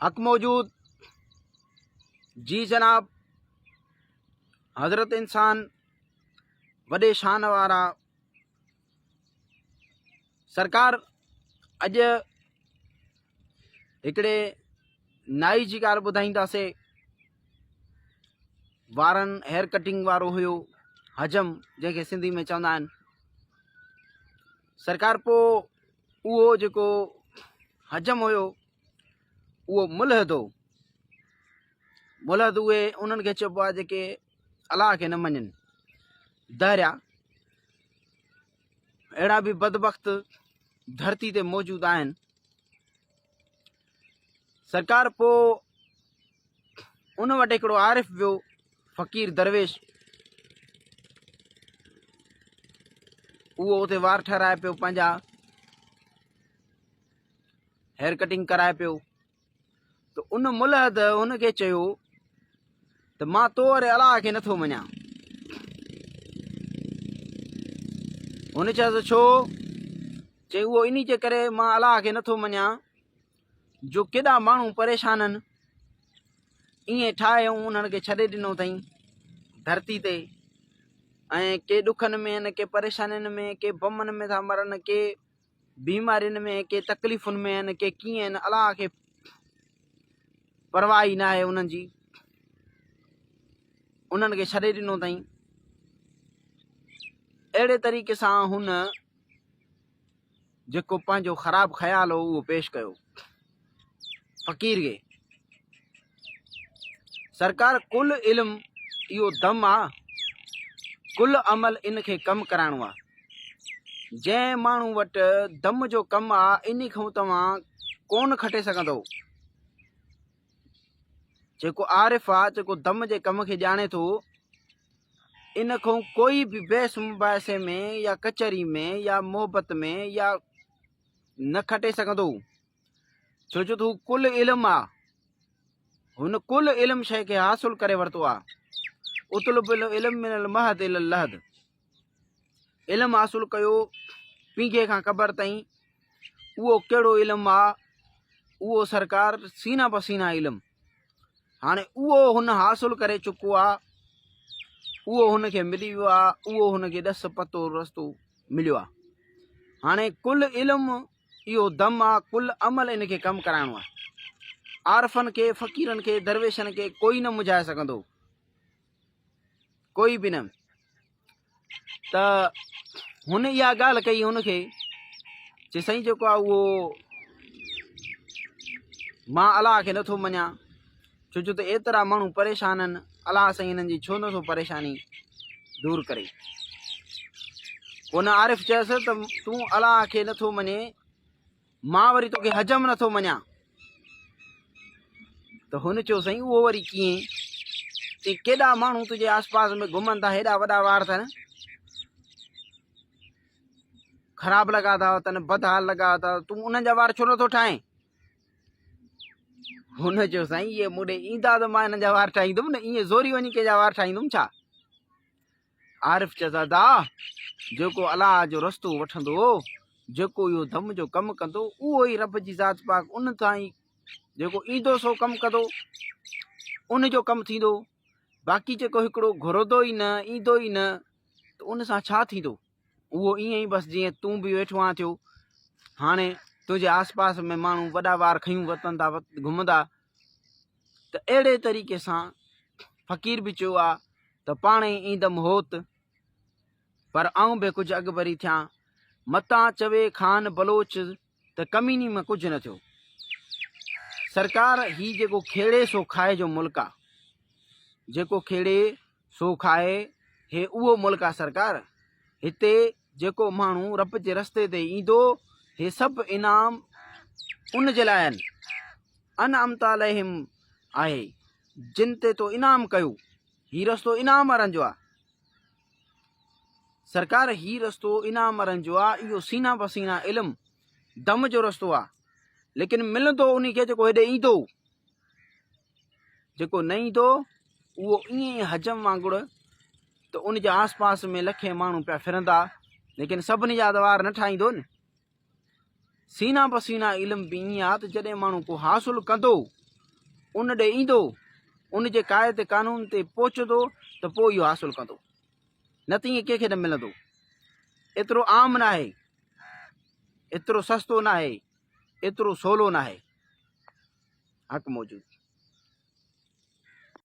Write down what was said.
حق موجود جي جناب حضرت انسان وڏي شان وارا سرڪار اڄ هڪڙي نائي جي ڳالهه ٻڌائينداسي وارن هيئر ڪٽنگ وارو هيو حجم جنهن کي سنڌي ۾ چوندا آهن سرڪار پوء اهو جيڪو حجم هيو اهو ملحد هو. ملحد اهي انهن کي چئبو آهي جيڪي الله کي نه مڃن. دهريا اهڙا به بدبخت ڌرتي تي موجود آهن. سرڪار پوء ان وٽ هڪڙو عارف ويو فقير درويش اهو اتي وار ٺهرائي پيو پنهنجا هيئر ڪٽنگ ڪرائي پيو ته ان ملحد هن کي چيو ته مان تو واري الله کي نٿو مڃان هن چيس ته ڇو چي اهو انهي جي ڪري مان الله کي نٿو مڃان جو ڪيڏا ماڻهو پريشان آهن ائين ٺاهي ۽ انهن کي ڇڏي ڏنو اٿئي ڌرتي تي ۽ ڪي ڏکن ۾ آهن ڪي پريشانين ۾ ڪي بمن ۾ ٿا مرن ڪي بيمارين ۾ ڪي تڪليفن ۾ آهن ڪي ڪيئن آهن الله کي پرواهه ئي ناهي انهن جي انهن کي ڇڏي ڏنو اٿئي اهڙي طريقي سان هن جيڪو پنهنجو خراب خيال هو اهو پيش ڪيو فقير کي سرڪار ڪل علم اهو دم آ ڪل عمل ان کي ڪم ڪرائڻو آ جنهن ماڻهو وٽ دم جو ڪم آ انهي کان توهان ڪون کٽي سگهندو جيڪو عارف آ جيڪو دم جي ڪم کي ڄاڻي ٿو ان کان ڪوئي به بحث مباحثي ۾ يا ڪچهري ۾ يا محبت ۾ يا نه کٽي سگهندو ڇو جو ته هو ڪل علم آ هن ڪل علم شيء کي حاصل ڪري ورتو آ اطلب العلم من المهد الى اللحد علم حاصل ڪيو پينگهي کان قبر تائين اهو ڪهڙو علم آ اهو سرڪار سينا پسينا علم هاڻي اهو هن حاصل ڪري چڪو آ، اهو هن کي ملي ويو آ، اهو هن کي ڏس پتو رستو مليو آ. هاڻي ڪل علم اهو دم آ، ڪل عمل ان کي ڪم ڪرائڻو آ. عارفن کي، فقيرن کي، درويشن کي ڪوئي نه مجهائي سگهندو. ڪوئي به نه. ته هن اها ڳالهه ڪئي هن کي چي سائين جيڪو آهي اهو مان الله کي نٿو مڃان ڇو جو ته ايترا ماڻهو پريشان آهن الله سائين هنن جي ڇو نٿو پريشاني دور ڪري هن عارف چيس ته تون الله کي نٿو مڃي مان وري توکي حجم نٿو مڃان. ته هن چيو سائين اهو وري ڪيئن؟ چي ڪيڏا ماڻهو تنهنجي آس پاس ۾ گهمن ٿا هيڏا وڏا وار اٿن خراب لڳا ٿا اٿن بدحال لڳا ٿا تون انهن جا وار ڇو نٿو ٺاهين؟ هن چيو سائين اهي مون ڏي ايندا ته مان انهن جا وار ٺاهيندم نه ائين زوري وڃي ڪنهن جا وار ٺاهيندم ڇا؟ عارف چيس، ادا! جيڪو الله جو رستو وٺندو، جيڪو اهو دم جو ڪم ڪندو، اهو ئي رب جي ذات پاڪ ان تان ئي جيڪو ايندو سو ڪم ڪندو، ان جو ڪم ٿيندو، باقي جيڪو هڪڙو گهرندو ئي نه، ايندو ئي نه ته ان سان ڇا ٿيندو؟ اهو ائين ئي بس جيئن تون به ويٺو آهين ٿيو، هاڻي تنهنجي آس پاس ۾ ماڻهو وڏا وار کنيون وتن ٿا گهمندا ته اهڙي طريقي سان فقير به چيو آ ته پاڻهي ايندم هوت، پر آئون به ڪجهه اڳڀري ٿيان، متان چوي خان بلوچ ته ڪميني مان ڪجهه نه ٿيو. سرڪار هي جيڪو کيڙي سو کائي جو ملڪ آ، جيڪو کيڙي سو کائي، هي اهو ملڪ آ سرڪار، هتي جيڪو ماڻهو رب جي رستي تي ايندو، هي سڀ انعام ان جي لاء آهن. انعمت عليهم آهي، جن تي تو انعام ڪيو. هي رستو انعام وارن جو آهي. سرڪار هي رستو انعام وارن جو آهي، اهو سينا بسينا علم دم جو رستو آهي، ليڪن ملندو انهي کي جيڪو هيڏي ايندو، جيڪو نه ايندو اهو ائين ئي حجم وانگر ته ان جي آس پاس ۾ لکين ماڻهو پيا ڦرندا، ليڪن سڀني جا ته وار نه ٺاهيندو نه. سينا بسينا علم به ائين آهي ته جڏهن ماڻهو ڪو حاصل ڪندو ان ڏي ايندو، ان جي قاعدي قانون تي پهچندو ته پوء اهو حاصل ڪندو، نه ته ائين ڪنهن کي نه ملندو. ايترو عام ناهي، ايترو سستو ناهي، ايترو سولو ناهي. حق موجود.